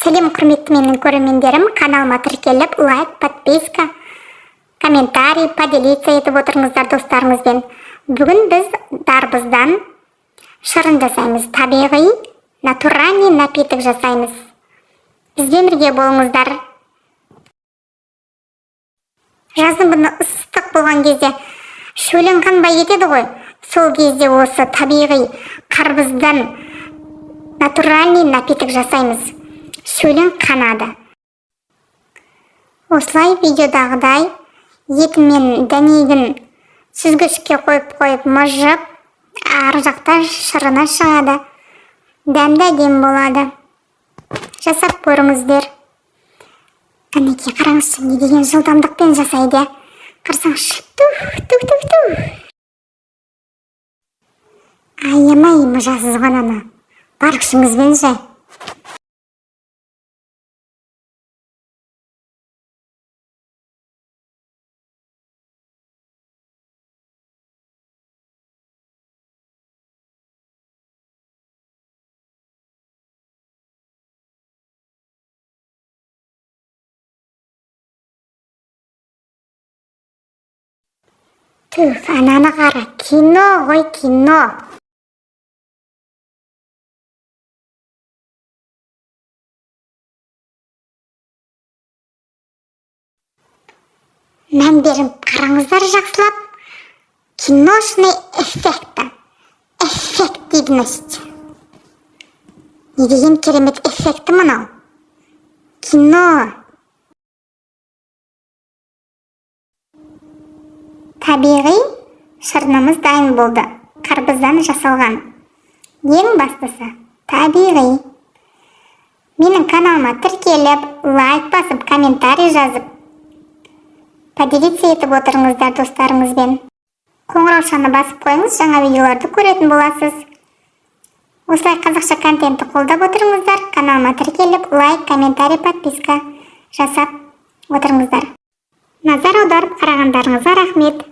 Сәлем, құрметті менің көрермендерім! Каналыма тіркеліп, лайк, подписка, комментарий, поделиться етіп отырыңыздар достарыңызбен. Бүгін біз дарбыздан шырын жасаймыз, табиғи, натуральный напиток жасаймыз. Бізбен бірге болыңыздар. Жаздың күні ыстық болған кезде шөлің қанбай кетеді ғой. Сол кезде осы табиғи қарбыздан натуральный напиток жасаймыз, шөлің қанады. Осылай видеодағыдай еті мен дәнегін сүзгішке қойып қойып мыжып, ар жақта шырыны шығады, дәмді, әдемі болады. Жасап көріңіздер. Әнекей, қараңызшы, не деген жылдамдықпен жасайды, қарасаңызшы. Тух, тух, тух, тух, аямай мыжасыз ғой ананы, бар күшіңізбен ше. Түф, ананы қара, кино ғой, кино. Мән беріп қараңыздар жақсылап, киношный эффекті, эффективность. Не деген керемет эффекті мынау, кино. Табиғи шырынымыз дайын болды, қарбыздан жасалған. Ең бастысы, табиғи. Менің каналыма тіркеліп, лайк басып, комментарий жазып, поделиться етіп отырыңыздар достарыңызбен. Қоңыраушаны басып қойыңыз, жаңа видеоларды көретін боласыз. Осылай қазақша контентті қолдап отырыңыздар. Каналыма тіркеліп, лайк, комментарий, подписка жасап отырыңыздар. Назар аударып қарағандарыңызға рахмет.